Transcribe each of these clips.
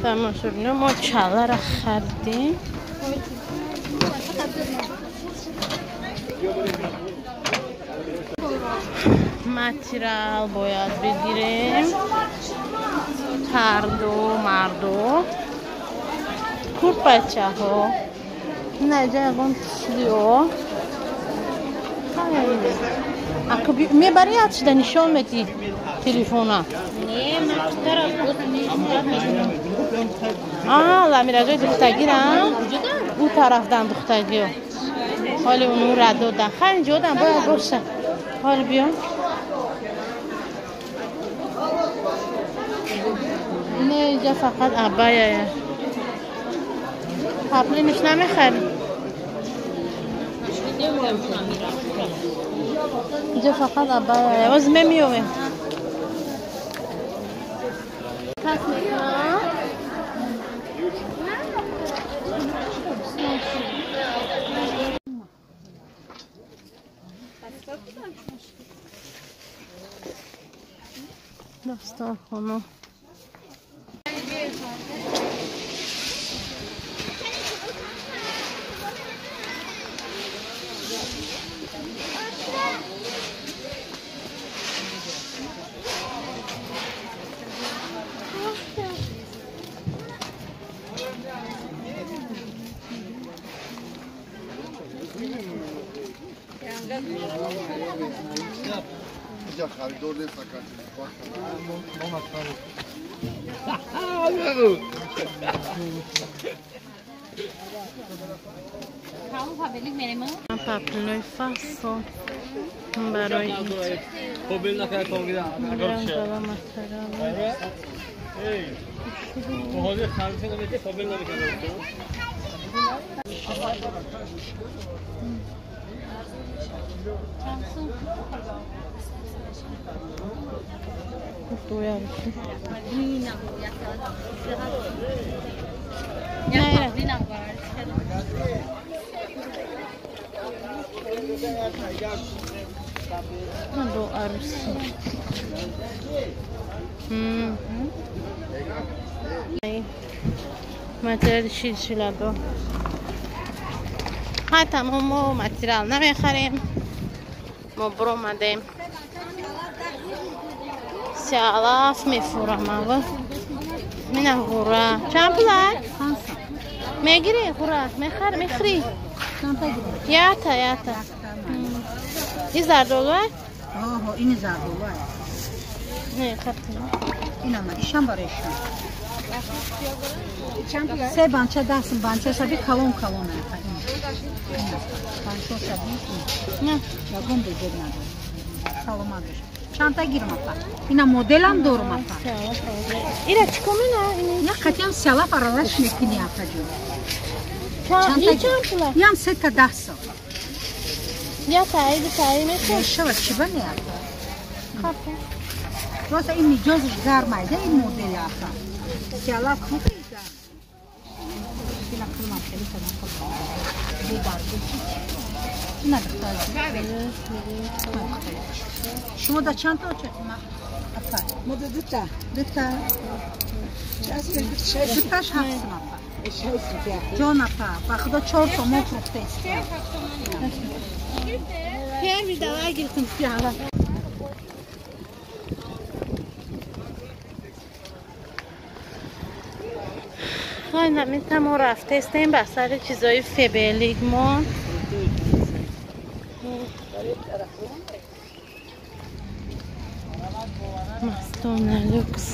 Тамошобино, мо чалара харидем. Материал бояд бигирем. Ҳарду марду. Курпачаҳо. Ина ҷа ягон тислио. Мебари шида нишон меди телефона. Ламираҷои духтагира ӯ тарафдан духтагиё. Ҳоли уну радодан. Хай инҷодан бояд боша. Ҳоли биё. Не, инҷа фақат абая. Паплиниш намехарӣ. Инҷа фақат абая. Оз мемиёвем. Пас мекунам. Дастархона. Паплинои фасон барои ид. Ду арӯсӣ. Материали шилшиладо. Ҳа, тамом, мо материал намехарем. Мо биромадем. Сиалаф мефурам ава. Мина ғура. Чанд пулак? Мегирӣ ғура? Мехар, мехӯрӣ? Ята, ята. Ин зардолуа? Оҳо, ин зардолуа. Не, хатти. Инама, ишам барои шумо. Се банча даст банча шаби калон калон ин. Банчо шаби. Не, ягон беҷед надорад. Саломат бош. Чанта гирм апа. Ина моделам дорум апа. Ира чӣ комина? Я қатиам сиалаф аралаш мекунӣ апа ҷон. Чанта чанд пула? Ям сета 10 сом. Я таи ду таи мешавад? Мешавад, чӣ ба не апа? Хапа. Просто ин миҷозаш гармайда ин модели апа. Сиалаф хуб гарм. Ина пулам хеле кадам хуб. Бу баргу. Ина духтар. Шумо да чанд та очад? Апа. Мо да дута. Дута. Дуташ 7 сом апа. Ҷон апа, ба худо 4 сомон фурӯхтаист. Первый давай гирифтем сиала. Ҳай, мо рафтестем ба сари чизои Фаберлик мо. Мастона люкс.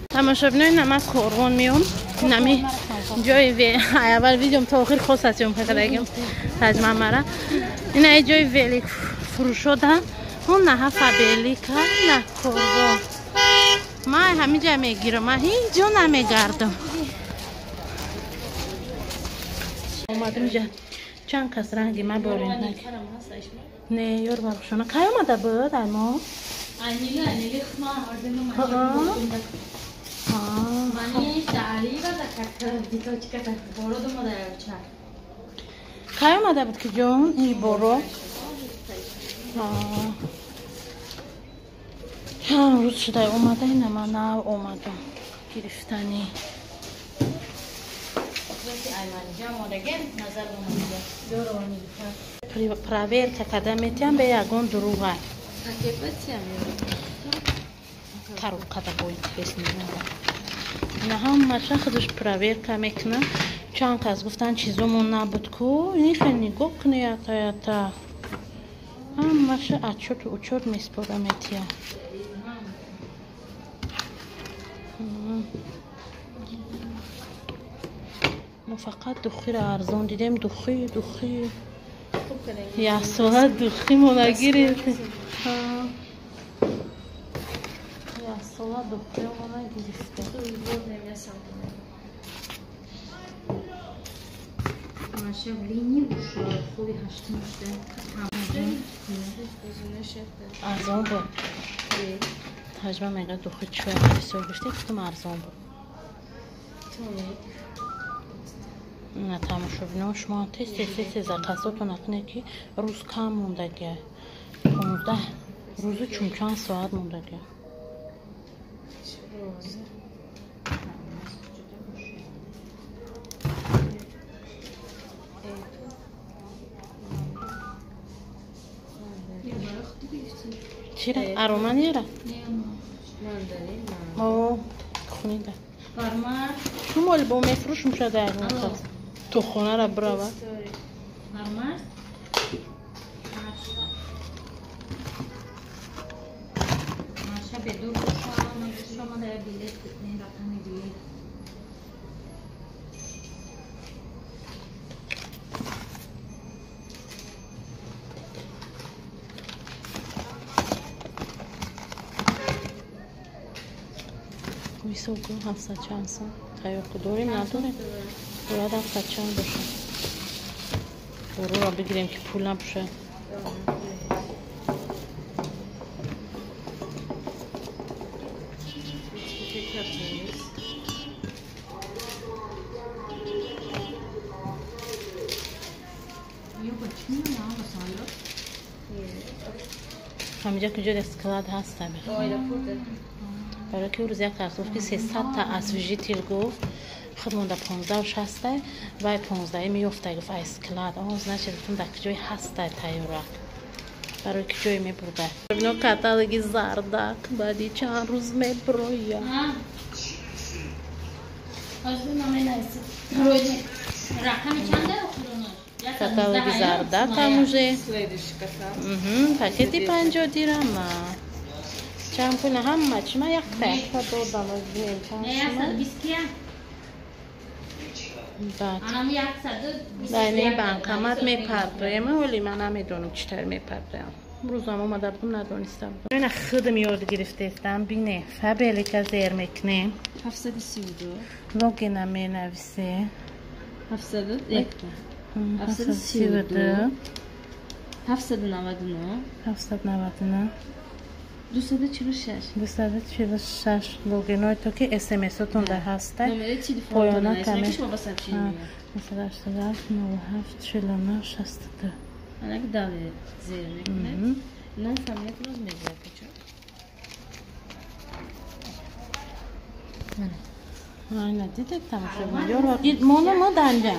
Тамошобинои, нама корвон миём. Нами ҷои аввал видеом то охир хост аст ём кардагим таҷмамара. Ина ҷои велик фурӯшода. Он наҳа Фаберлика, на корвон. Ман ҳамин ҷа мегирам, ман ҳеҷ ҷо намегардам. Омадам ҷа чанд кас ранги ма борем. Не, ёр бархушона. Кай омада буд ай мо? Кай омада буд ки ҷон ин боро? Чанд рӯз шуда омада, ина ман нав омадам. Гирифтани. Проверка када метиҳам бе ягон дурӯға. Коробкада бо интересно. Ина ҳамаша худаш проверка мекунад. Чанд кас гуфтан чизомон набуд ку, нихе нигоҳ куни ята ята. Ҳамаша отчёту учёт меспора метиҳад. Мо фақат духиро арзон дидем, духи, духи. Як сола духи мо нагирифтем. Як сола духи мо нагирифтем. Арзон буд. Таҷма мегӯяд духи чой бисёр гирифтем, гуфтам арзон буд. На тамошобино шумо тез тез тез тез заказотон накунед ки рӯз кам мондагия. 15 рӯзу чун чанд соат мондагия. Чира? Ароманера? О, хунида. Шумо бо мефурӯшум шуда ягон кас. То хонара бирава. Високо, ҳафтсад чанд сом. Тайёр ку дорем, надорем? Бояд ҳафтсад чанд бошад. Боруро бигирем ки пул набошад. Ҳаминҷа куҷо склад ҳаста? Барои ки рӯз як кас гуфт ки 300 та освежитель гуфт, худ монда 15 60 вай 15 меёфта гуфт ай склад. Он значит гуфтам дар куҷои ҳаста тайёрак. Барои ки ҷое мебурда. Ино каталоги зардак баъди чанд рӯз меброя. Каталоги зардак там уже. Пакети 50 дирама. Чанд пул ҳама чи ман якта якта додам бинем чанд шума. Баъд дар банкомат мепардоем, вале ман намедонам чӣ тавр мепардоям. Рӯзам омада будам, надониста будам. Ина худам ёд гирифтаистам, бине фабелика зер мекунем. 732. Логина менависе. 701. 732. 799. 799. 246. 246 логинои то ки смсотон дар ҳаста. Номери телефонтон нависед, ки шумо ба сообщение меояд. 88 07 49 62. Анак далее зер мекунед. Ном фамилиятон аз мегӯяд кучо. Айна дидед тамошобин. Ёро моно мо данҷа.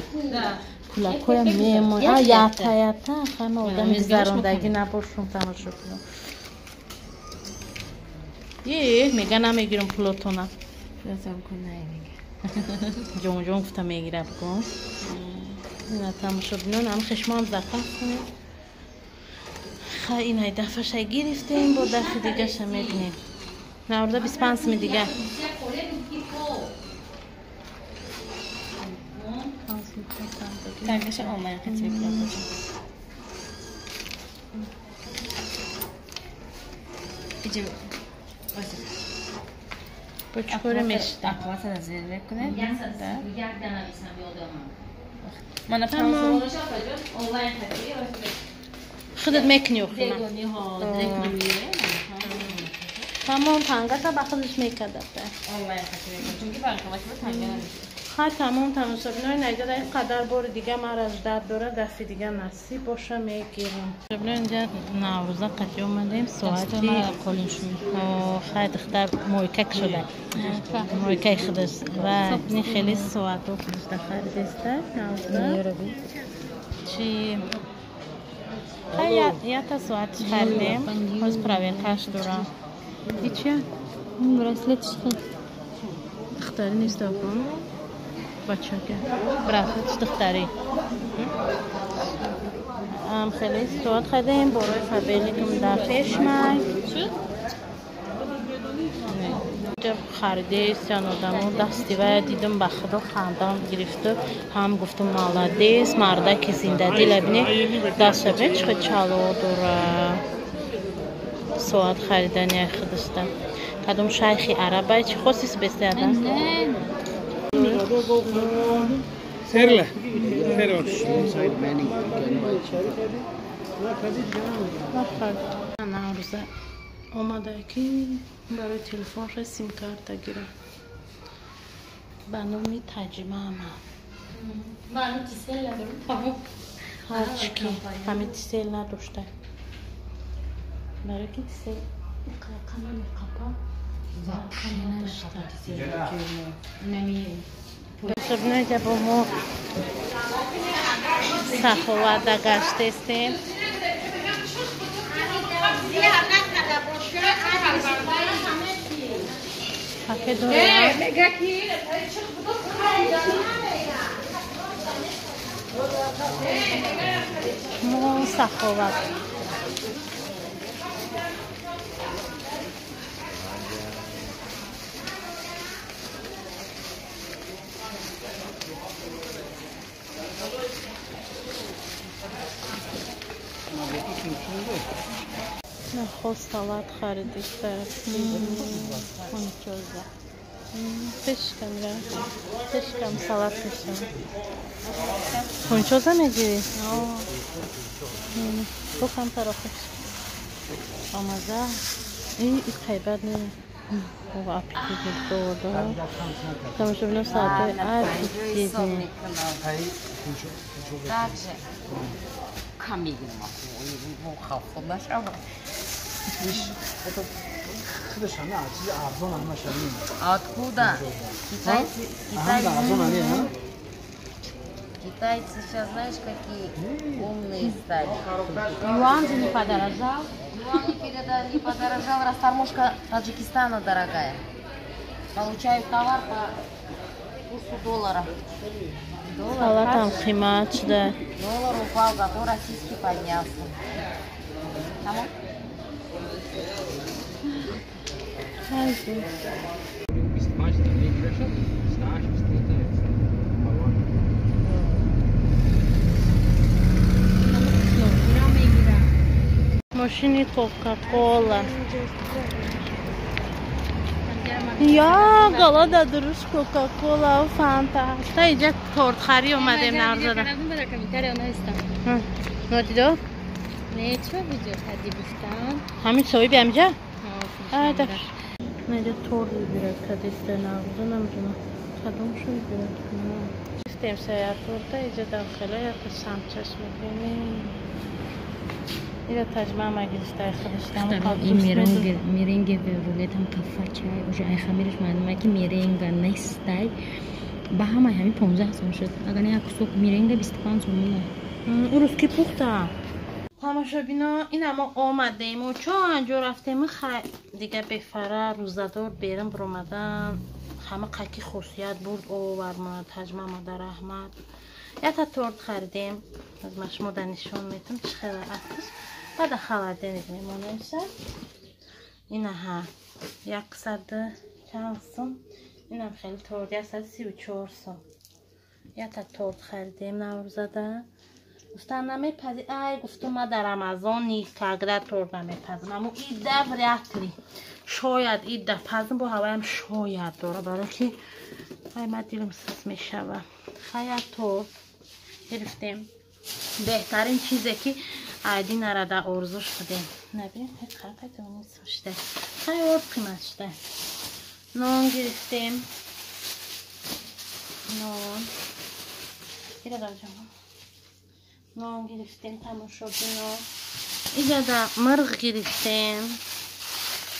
Пулакоя мемон. А ята ята ҳама одами гузарондагӣ набошум тамошобино. Е, мега намегирам пулотона. Ҷон ҷон гуфта мегираб го. Ина тамошобинон ам хешмон заказ кунед. Ха инай дафаша гирифтем, бо дафи дигаша мебинем. Наврда 25 сми дига. Тангаша онлайн хати мекунам бошам. Иҷа Бо чӣ коре мешида? Оплата зер мекунед. Мана Тамом. онлайн хати. Худат мекунӣ охина. Тамом, тангаша ба худаш мекардад. Онлайн хати мекунам, чунки банкомат ба танга намешавад. Хай тамом тамошобинои наиҷа ин қадар бори дига мара ждат дора, дафъи дига насиб боша мегирам. Тамошобино инҷа Наврӯза қатъи омадем, соати хай духтар мойка шуда. Мойкаи худаш ва ин хеле соатҳо худаш да харидеста Наврӯза. Чи хай ята соат харидем, ҳоз проверкаш дора. Ичия? Браслет ши. Духтари нест апа. Бачака. Браслет духтари. Хеле соат харидем, борои Фаберликам дар пешмай. Харидестян одамо дасти вая дидам, ба худо хандам гирифту, ҳам гуфтум молодец, мардаки зиндадил абине дастша бе чӣ чало дора. Соат харидани худашта. Кадом шайхи арабай чӣ хосис бестияда? Serle. Наврӯза омада ки барои телефонша симкарта гирам. Ба номи Таҷимама. Ҳарчи ки ҳами Тисел надошта. Барои ки Тисел қама меқапа. Инҷа бо мо саховата гаштестем. Пакет дорем. Мо саховат. Нахост салат харидиста. Пешкам ра. Пешкам салат мешам. Хунчоза мегири? Бо камтар охиш. Омаза. И қайбат не. О, аппетит дорад. Тамошобино соатҳои аппетитни. Также камигим Откуда? Китайцы, китайцы сейчас, знаешь, какие умные стали. Юань же не подорожал. Юань не подорожал, растаможка Таджикистана дорогая. Получают товар по курсу доллара. Салатам қимат шуда. Доллар упал, зато российский поднялся. Тамом? Мошини Кока-Кола. Я голода дуруш Кока-Кола ва Фанта. Та иҷа тортхарӣ омадем Наврӯзада. Нодидо? Не, чӣ видео кардӣ гуфтам? Ҳамин соҳиби ҳамиҷа? Айда. Найда торт выбирать кадиста Наврӯза намедонам. Кадомшо выбирать кунам. Гуфтем сая торта иҷа дар хела ята самчаш мебинем. Ира таҷмама гирифтаи худаш. Ин меренге рулетам қафачай, уже ай хамираш маълума ки меренга нестай. Ба ҳамаи ҳамин 15 сом шуд. Агар не як кусок меренга 25 сомона. Урус ки пухта. Тамошобино, ина мо омадем ва чанд ҷо рафтем, хай дига бефара рӯзадор берим биромадан. Ҳама қаки хусият бурд оварма, таҷмама да раҳмат. Ята торт харидем. Аз ма шумо да нишон метам чӣ хела астш. Баъда холодильник мемонемша. Инаҳа 100 чанд сум. Инам хеле торт 134 сум. Ята торт харидем Наврӯзада. Гуфтам намепазӣ. Ай гуфтум ма дар Рамазон никогда торт намепазам. Аммо ида вряд ли. Шояд ида пазм бо ҳаваям шояд дора, барои ки ай ма дилам сис мешава. Хая торт гирифтем. Беҳтарин чизе ки айдинара да орзуш будем. Набин, шуда. Хай орд қимат шуда. Нон гирифтем. Нон. Нон гирифтем тамошобино. Иҷада мирғ гирифтем.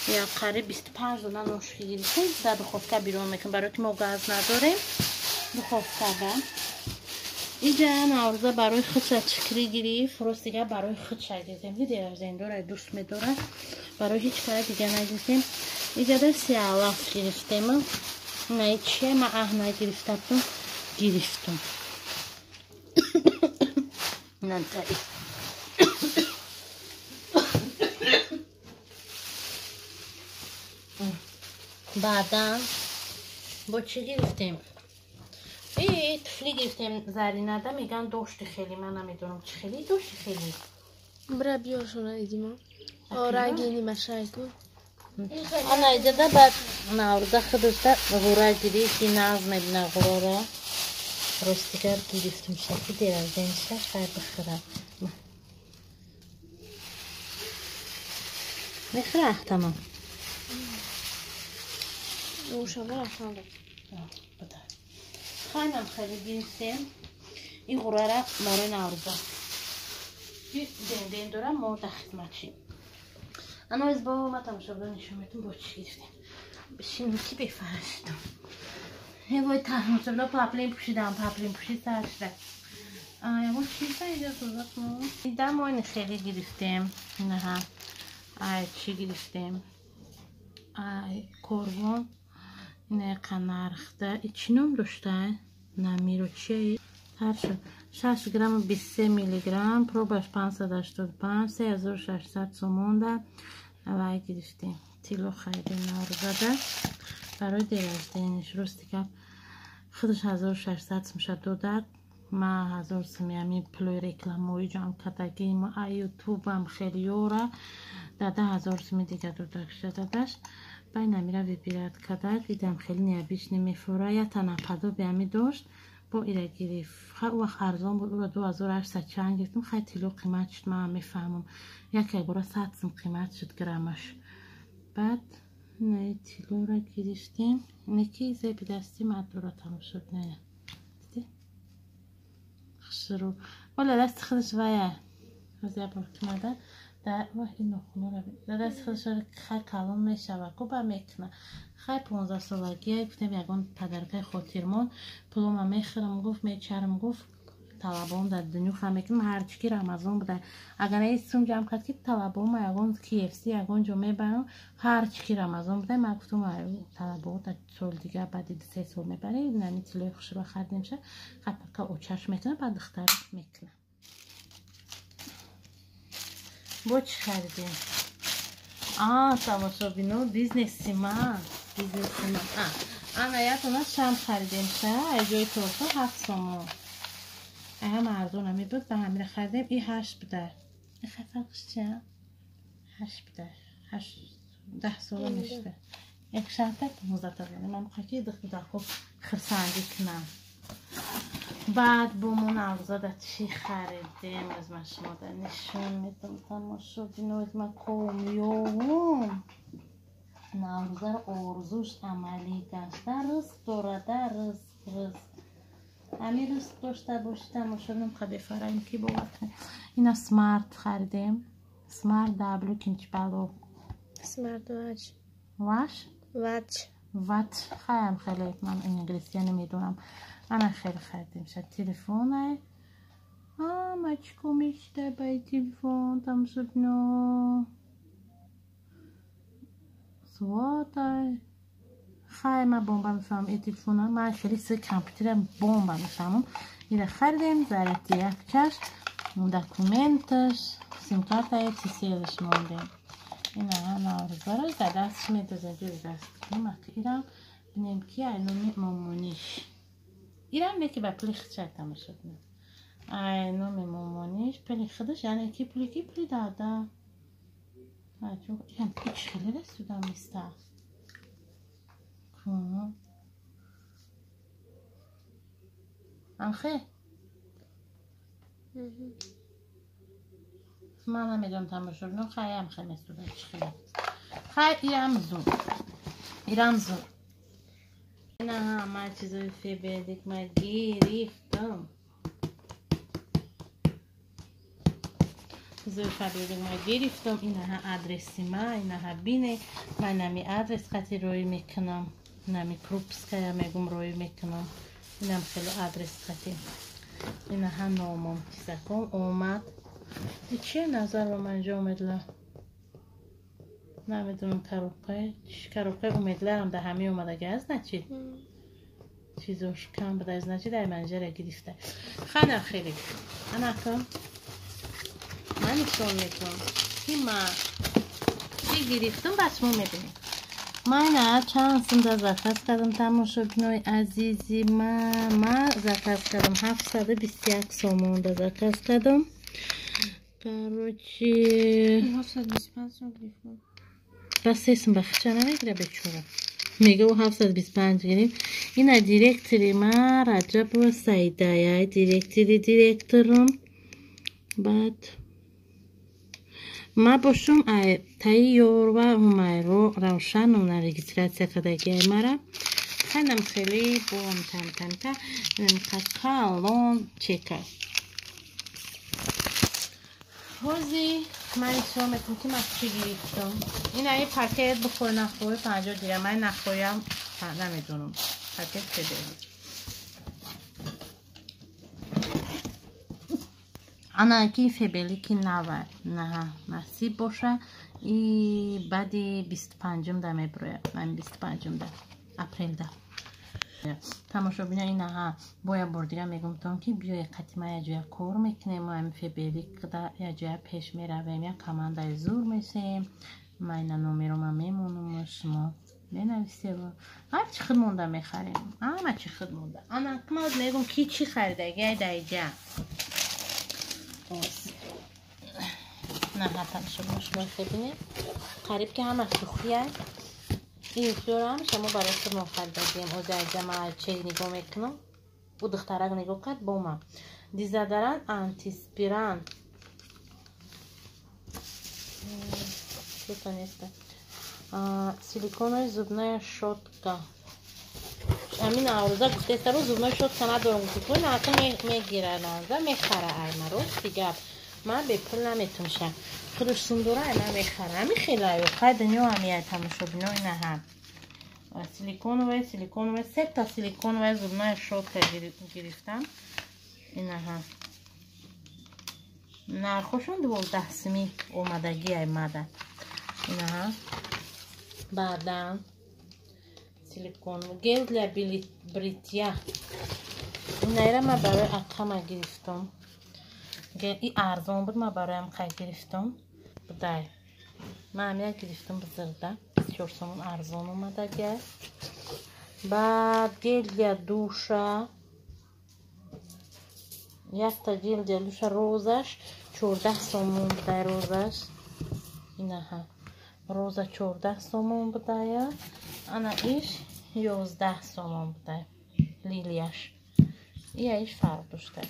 Я қариб 25 дона ношки гирифтем. Дар духовка берун мекунем, барои ки мо газ надорем. Духовкада. Иҷа Наврӯза барои худша чикрӣ гирифт. Рост дига барои худша гирифтем. Дидем, дӯст медорад. Барои ҳеҷ кара дига нагирифтем. Иҷада сиалаф гирифтем. На чия ма аҳ нагирифта будам, гирифтум. Натаи. Баъдан бо чӣ гирифтем? Туфли гирифтем Заринада, меган дошти хеле, ман намедонам чӣ хеле дошти хеле. Бра биёшона идима. Ораги нимашайку. Ана иҷада баъд Наврӯза худашда ғура гирифт, ки нағз мебина ғураро. Ростигар гирифтум шаки деражденша хай бихӯра. Мехӯра ахтама. Хайнам хеле гирифтем. Ин ғурара барои Наврӯза. Денден дора мо дар хидматши. Ана из бо ма тамошобинон нишон медам бо чӣ гирифтем. Бишинем ки бефараш шудам. Вой тамошобино паплин пӯшидам, паплин пӯшид сар шуда. Ягон чиза иҷа сӯзат мо. Ида мо ин хеле гирифтем. Наҳа. Ай чӣ гирифтем? Ай корвон. Ина қанархда. И чӣ ном дошта? Намиро чие? Тар шуд. 6 грамм 23 миллиграмм, пробаш 585, 3600 сомонда. Вай гирифтем. Тилло харидем Наврӯзада. Барои дерождениш рости гап худаш 1600 сумша додад. Ма 1000 суми ҳамин пулои рекламои ҷамъ кардагим, а ютубам хелиёра дада 1000 суми дига додакша дадаш. Бай намира вибират кардак, идам хеле необычный мефура, я танападоби ҳами дошт. Бо ира гирифт. Хай вақт арзон буд, ура 2800 чанд гирифтем. Хай тилло қимат шуд, ман мефаҳмам. Як ягора 100 сум қимат шуд граммаш. Баъд не тиллоро гирифтем. Неки зеби дасти маддора тамошо не. Диди? Хушрӯ. Ола дасти худаш вая. Аз як бор кимада дар вах ин нохунора дар дасти худаш хай калон мешава, губа мекуна. Хай 15 солагия гуфтем ягон падаркаи хотирмон пулома мехӯрам гуфт, мечарам гуфт, талабом дар дунё ха мекунам, ҳарчи ки Рамазон буда. Агар ин сум ҷамъ кард ки талабома ягон KFC ягон ҷо мебарам, ҳарчи ки Рамазон буда, ман гуфтам талабо дар сол дига баъди 2-3 сол мебарем, нами тиллои хушро харидем ша, хай пака очаш мекунам, баъд духтар мекунам. Бо чӣ харидем? Тамошобино, бизнеси ман, бизнеси ман. Ана якона шам харидем ша, ай ҷои торто 7 сомон. Ай ҳама арзон ҳами буд, ба ҳамира харидем. И 8 буда. И хай фарқш чия? 8 буда. 8 10 сола мешуда. Як шарта 15 та дорем. Ман мехоҳам ки духтарҳо хурсандӣ кунам. Баъд бо мо Наврӯзада чӣ харидем? Аз ман шумода нишон медам тамошобино, аз ман комёбум. Наврӯзаро орзуш амалӣ гашта, ризқ дорада, ризқ, ризқ. Ҳамин ризқ дошта боши тамошобином, бефараем ки бовар кунед. Ина смарт харидем. Смарт W кинчбало. Смарт вач. Ваш? Вач. Ват. Хаям хеле ман инглисия намедонам. Ана хеле харидем ша телефонай. Ма чико мешида бай телефон тамошобино. Суатай. Хай ма бомба мефаҳмам ин телефона. Ман хеле си компютерам бомба мефаҳмам. Ира харидем заряди якчаш, документаш, симкартаи тиселаш мондем. Ина Наврӯзаро дар дастш медозем, ҷои даст кунем. Ирам бинем ки ай номи момониш. Ирам неки ба пули худша тамошо кунем. Ай номи момониш, пули худаш, яъне ки пули ки пули дада. Ирам ҳеҷ хеле расудам неста. Амхе? Ман намедонам тамошобино, хай амхе месуда чӣ хеле. Хай ирам зур. Ирам зур. Ина ҳама чизои Фаберлик ма гирифтам. Чизои Фаберлик ма гирифтам. Инаҳа адреси ма, инаҳа бине. Ман нами адрес қати роӣ мекунам. Нами пропуская мегум роӣ мекунам. Инам хеле адрес қати. Инаҳа номом чизаком омад. Чие назар ба ман ҷо омедла? Намедонам коробкаи умедларам дар ҳамин омадаги аст, значит? Чизош кам буда, значит, дар манҷара гирифта. Хана хеле. Анака ман нишон метавам, ки ма чӣ гирифтам, ба шумо мебинем. Ман чанд сумда заказ кардам, тамошобинои азизи ма. Ма заказ кардам 721 сомонда заказ кардам. Короче, 725 сом гирифтам. Бас сесум ба хича намегира бечора. Мега ӯ 725 гирифт. Ина директори ма Раҷабова Саидая, директори директорум. Баъд ма бошум таи Ёрва Ҳумайро Равшановна регистрация кардагиай мара. Хайнам хеле бом тамтамта калон чека. Ҳози ман нишон метавам, ки ман чӣ гирифтам. Ина ин пакет бихӯр нахӯр 50 дирам. Ман нахӯям намедонам. Пакет Фаберлик. Ана ки Фаберлики нава. Наҳа, насиб боша. И баъди 25 да меброяд. Ман 25 да апрелда. Тамошобино, инаҳа бо як бор дига мегумтон, ки биёе қати ма як ҷоя кор мекунем, мо ҳамин Фаберликда як ҷоя пеш меравем, як командаи зур мешем. Ма ина номерома мемонам, шумо менависев. Ҳар чи худ монда мехарем, ҳама чи худ монда. Ана ма мегум, ки чӣ харидаги ай даиҷа. Наҳа тамошобино, шумо бибинед, қариб ки ҳама шӯхия. Ин флёрам шумо барои худмон харидагием. Ози айҷа ма чек нигоҳ мекунам. Ӯ духтарак нигоҳ кард бо ма. Дезодорант антиспирант. Что-то неста. Силиконовая зубная щетка. Амин аврӯза гуфтестару зубная щетка надорам. Гуфту нака мегира наза мехара ай ма рости гап. Ман бепул наметумша. Худаш сундура ай ман мехара. Ами хелаю. Хай дунё ами ай тамошобино инаҳа. Силиконовая, силиконовая, сета силиконовая зубная щетка гирифтам. Инаҳа. Нархошон 12 сими омадагӣ ай мада. Инаҳа. Баъдан силикон гель для бритья. Инаира ман барои акама гирифтам. И арзон буд, ман бароям қай гирифтам. Будай. Ман ҳамия гирифтам бузурда. 24 сомон арзон омадагӣ. Баъд гель для душа. Якта гель для душа розаш 14 сомон будай розаш. Инаҳа. Роза 14 сомон будая. Ана иш 11 сомон будай. Лилияш. Ия иш фарқ дошта.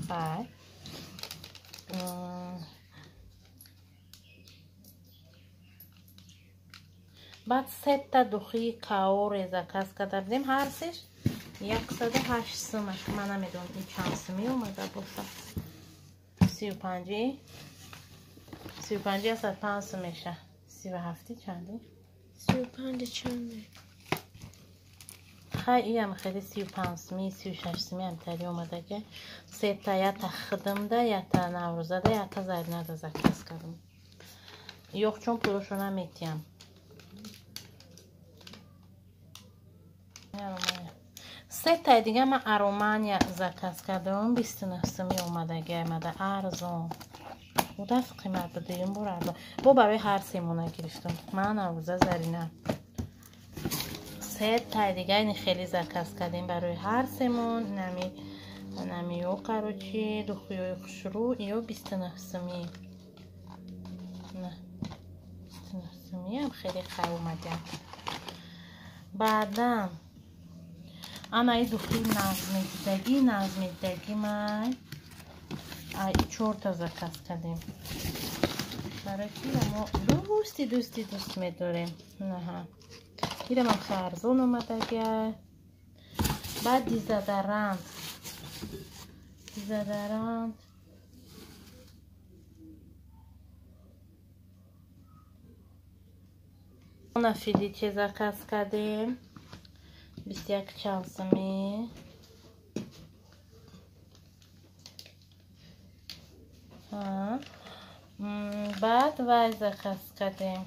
Хай. Баъд сета духии каоре заказ карда будем. Ҳар сеш 108 сумаш. Ман намедонам ин чанд суми омада боша. 35 35 105 сум меша. 37 чанде? 35 чанде? Хай, иам хеле 35 суми, 36 суми ҳамтари омадаги. Сета ята хидимда, ята Наврӯзада, ята Заринада заказ кардам. Ёқ, чун пулошо наметиям. Сетаи дига ман Аромания заказ кардам, 29 суми омадаги омада арзон. Удаф қимат буд, дуюм бор арзон. Бо барои ҳар семона гирифтам. Ман, Наврӯза, Зарина. Сетаи дига ини хеле заказ кардем барои ҳар семон. Нами ё короче духиёи хушрӯ, ё 29 суми. На 29 суми ҳам хеле хай омадям. Баъдан ана и духи нағзмедидагӣ май ай чорта заказ кардем. Барои ки мо дӯсти дӯсти дӯст медорем. Наҳа. Ирам ам арзон омадагия. Баъд дезодорант. Дезодорант. Она Феличе заказ кардем. 21 чанд сумӣ. Баъд вай заказ кардем.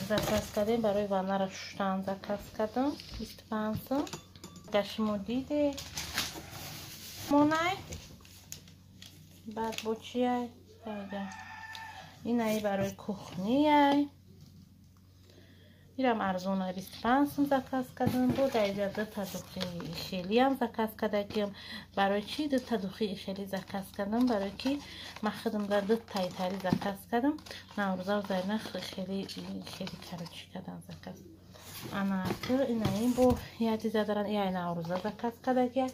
Заказ кардем барои ваннара шуштан заказ кардам. 25 сум. Агар шумо диде монай. Баъд бо чиай? Инаи барои кухнияй. Ирам арзона 25 сум заказ кардам. Бо дар инҷа дута духи хелиам заказ кардагиам. Барои чӣ дута духи хели заказ кардам? Барои ки ман худам дар дутаи тари заказ кардам. Наврӯза Зарина хели хели короче кардам заказ. Ана инаи бо я дезодорант я Наврӯза заказ кардагия.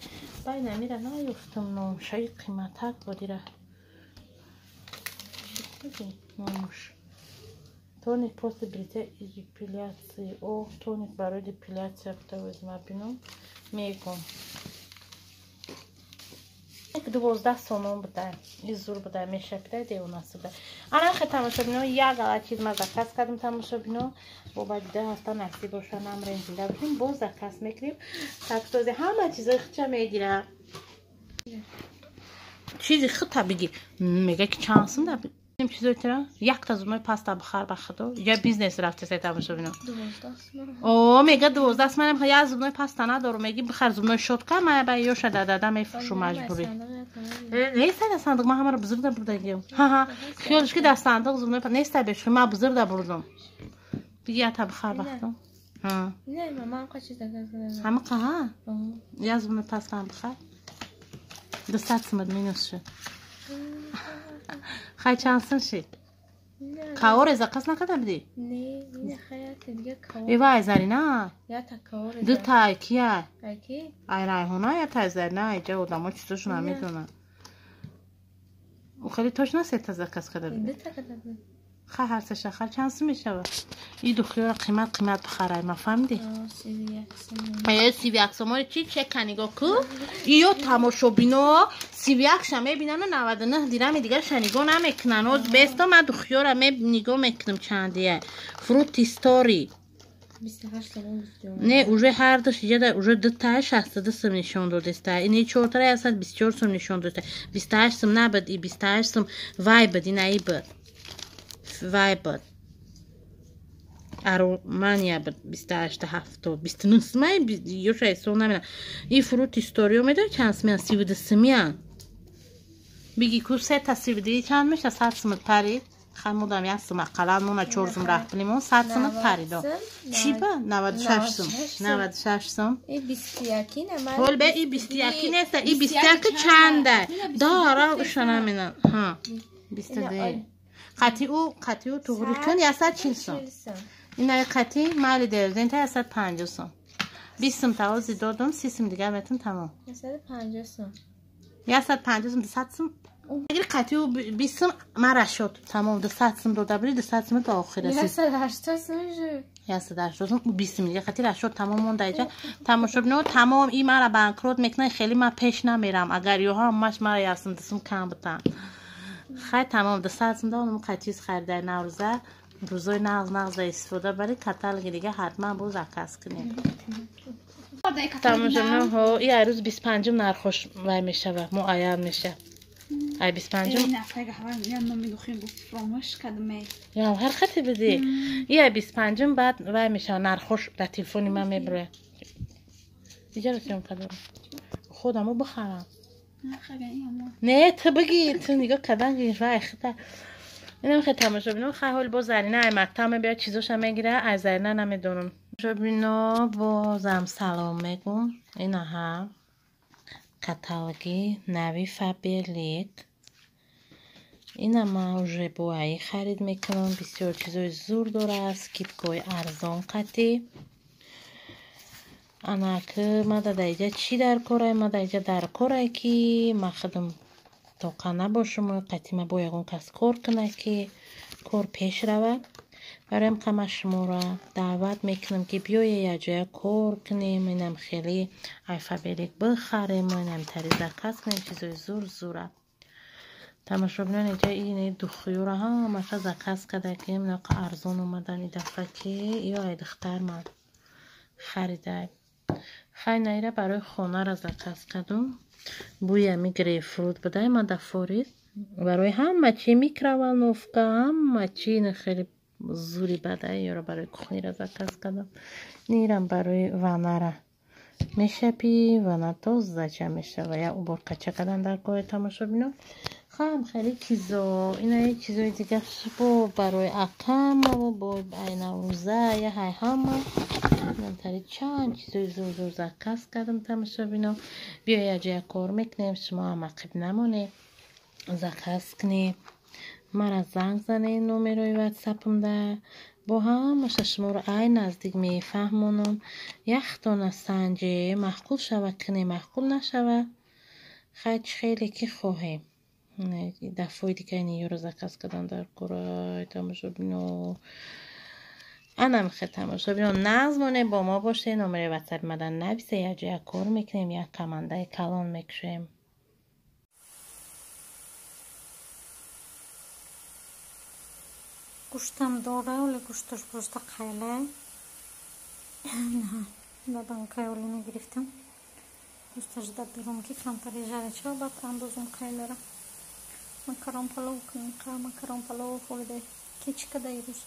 Ба инамира наёфтам номшаи қиматак бодира. Номуш. Тоник после бритья и депиляции. О, тоник барои депиляция бутавез ма бинам. Мегум. 12 сомон буда. Изур буда, мешапида, девонасы буда. Ана хе тамошобино, як ала чиз ма заказ кардам тамошобино. Бо баъди 2 ҳафта насиб боша намрем зинда бошем, боз заказ мекунем. Так что ҳама чизои худша мегирам. Чизи худта биги. Мега ки чанд сум да чизои тира? Якта зубной паста бихар ба худо. Я бизнес рафта сай тамошобино. 12 сум. О, мега 12 манам я зубной паста надорам. Меги бихар зубной щётка, ма ба ёша дадада мефурӯшум маҷбурӣ. Неста дар сандуқ, ман ҳамаро бузурда бурдагиям. Ҳа-ҳа. Хиёлш ки дар сандуқ зубной паста неста бешухи, ман бузурда бурдам. Биги ята бихар ба худо. Ҳа. Не, ман қа чиз заказ кардам. Ҳама қа, ҳа? Я зубной паста бихар. 200 сумад минус шуд. Хай чанд сум шид? Каоре заказ накарда будӣ? Не, не, хай дига каор. Э вай Зарина. Ята каоре. Дута кия? Ай ки? Ай Райҳона ята Зарина, иҷа одамо чизошон намедонанд. Хеле точно сета заказ карда будӣ? Дута карда будам. Хай ҳар сеша хар чанд сум мешавад? И духиёра қимат қимат бихарай, ма фаҳмидӣ? 31 сум. Э, 31 сомони чи чека нигоҳ ку? Иё тамошобино 31 ша мебинану 99 дирами дигарша нигоҳ намекунанд. Оз бесто ман духиёра нигоҳ мекунам чандия. Фрути стори. 28 сомон гуфтем. Не, уже ҳар душ иҷа уже дутаи 62 сум нишон додеста. Ини чортара 124 сум нишон додеста. 28 сум набуд, и 28 сум вай буд, инаи буд. Вай буд. Аромания буд 28 70 29 сумай ёша ҳисоб намедонам. И фрут историё медонӣ чанд сумиян? 32 сумиян. Биги ку сета 32 чанд меша? 100 сум парид. Хай мудам як сум ақаллан мона 4 сум рафтилимон 100 сум паридо. Чӣ ба? 96 сум. 96 сум. И 21 на Ҳол бе и 21 неста, и 21 чанда? Дора уша намедонам. Ҳа. 22. Қатъи ӯ туғри кун 140 сум. Инаи қатъи майли дердента 150 сум. 20 сум тавози додум, 30 сум дигар метун тамом. 150 сум. 150 сум, 200 сум. Агар қатъи ӯ 20 сум мара шуд. Тамом 200 сум дода буди, 200 сум то охир расид. 180 сум шуд. 180 сум, 20 сум дигар қатъи рашод тамом монда иҷа. Тамошобино тамом и мара банкрот мекунад, хеле ман пеш намерам. Агар ё ҳамаш мара 100 сум кам бутан. Хай тамом 200 сум додам, қатъи харидаи Наврӯза. Рӯзои нағз нағз истифода баред, каталоги дига ҳатман боз заказ кунед. Тамошобино ҳо, и ай рӯз 25 нархош вай мешава, муайян меша. Ай 25 я ҳар хати бидӣ. И ай 25 баъд вай мешава, нархош дар телефони ман мебирояд. Иҷаро съёмка дорам. Худамо бихарам. Не, ту биги, ту нигоҳ кардан вай хита. Инам хе тамошобино, хай ҳол боз Зарина ай мактаб мебиёд, чизоша мегира, ай Зарина намедонам. Тамошобино бозам салом мегум. Инаҳа каталоги нави Фаберлик. Ина ман уже бо аи харид мекунам. Бисёр чизои зур дорад, скидкаҳои арзон қатӣ. Ана ки ман дар иҷа чӣ дар корай? Ман дар иҷа дар корай ки ман худам тоқа набошам, қатъи ма бо ягон кас кор кунад ки кор пеш равад. Бароям қама шуморо даъват мекунам, ки биёе якҷоя кор кунем, инам хеле ай Фаберлик бихарем, инам тари заказ кунем чизои зур зура. Тамошобинон, инҷа ин духиёро ҳамаша заказ кардагим, нақа арзон омадан и дафъа, ки ё ай духтар ман харидай. Хай, наира барои хонара заказ кардум. Бӯи ами грейпфрут будай, ман дафорид. Барои ҳама чи, микроволновка, ҳама чи хеле зури бадай, ёро барои кухнира заказ кардам. Нирам барои ванара мешапӣ, вана тозача мешава, я уборкача кардан дар кори. Тамошобино, хам хеле чизо, ина чизои дига бо барои акама, бо ай Наврӯза, я ҳай ҳама тари чанд чизои зур зур заказ кардам. Тамошобино, биё якҷоя кор мекунем, шумо ҳам ақиб намонед, заказ кунед, мара занг занед номерои ватсапамда, бо ҳамаша шуморо ай наздик мефаҳмонам. Яхтона санҷе, маъқул шава кунем, маъқул нашава, хай, чӣ хеле ки хоҳем. Дафъои дига ин ёро заказ кардан дар курай. Тамошобино, анам хе, тамошобино, нағз монед, бо мо бошед, номери ватсапи мада нависе, якҷоя кор мекунем, як командаи калон мекушем. Гӯштам дора, оле гӯшташ просто қайла ба банкаи олина гирифтам. Гӯшташ да дорум, ки камтари жарича, баъд андозум қайлара. Макарон палов кунем, макарон палов хӯрде. Ки чӣ када ирӯз?